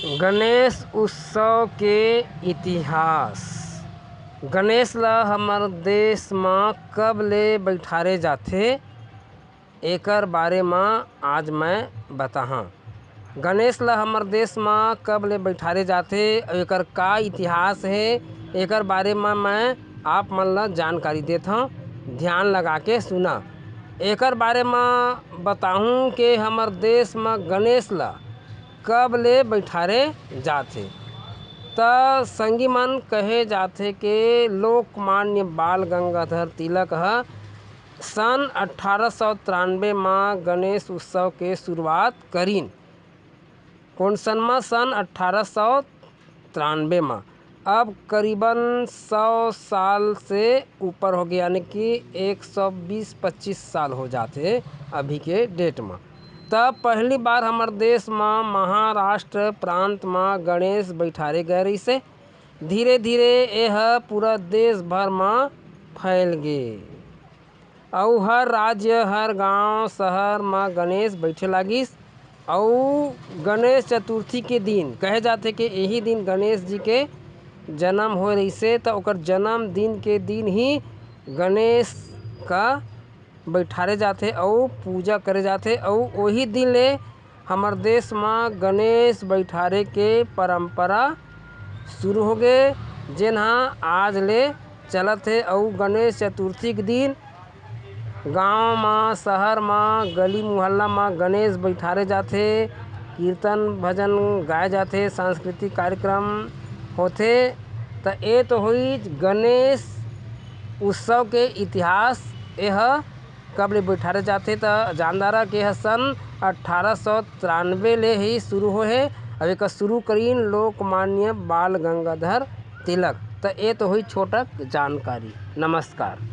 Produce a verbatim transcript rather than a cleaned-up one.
गणेश उत्सव के इतिहास। गणेश ल हमर देश म कब ले बइठारे जाथे, एकर बारे म आज मैं बताहां। गणेश ल हमर देश म कब ले बइठारे जाथे अउ एकर का इतिहास हे, एकर बारे म मैं आप मन ल जानकारी देत हंव। ध्यान लगा के सुना। एकर बारे म बताहूं के हमर देश म गणेश ल कब ले बइठारे जाथे। त संगी मन, कहे जाथे के लोकमान्य बाल गंगाधर तिलक ह सन अट्ठारह सौ तिरानबे म गणेश उत्सव के शुरुआत करिन। कोन सन म? सन अट्ठारह सौ तिरानबे म। अब करीबन सौ साल से ऊपर हो गया, यानी कि एक सौ बीस पच्चीस साल हो जाथे अभी के डेट म। तब पहली बार हमर देश म महाराष्ट्र प्रांत म गणेश बइठारे गए रहिसे। धीरे धीरे एह पूरा देश भर म फैल गे। अउ हर राज्य, हर गांव, शहर म गणेश बइठे लागिस। अउ गणेश चतुर्थी के दिन कहे जाथे कि यही दिन गणेश जी के जन्म होए रहिसे, त ओकर जन्मदिन के दिन ही गणेश का बइठारे जाथे अउ पूजा करे जाथे। अउ ओही दिन ले हमर देश म गणेश बइठारे के परंपरा शुरू होगे, जेन ह आज ले चलत हे। अउ गणेश चतुर्थी के दिन गांव म, शहर म, गली मोहल्ला म गणेश बइठारे जाथे, कीर्तन भजन गाए जाथे, सांस्कृतिक कार्यक्रम होथे। त ए तो होई गणेश उत्सव के इतिहास। एह कब ले बइठारे जाथे, त जानदारा के ह सन अट्ठारह सौ तिरानबे ले ही शुरू होए हे। अब एकर शुरू करीन लोकमान्य बाल गंगाधर तिलक। त ए तो होई छोटक जानकारी। नमस्कार।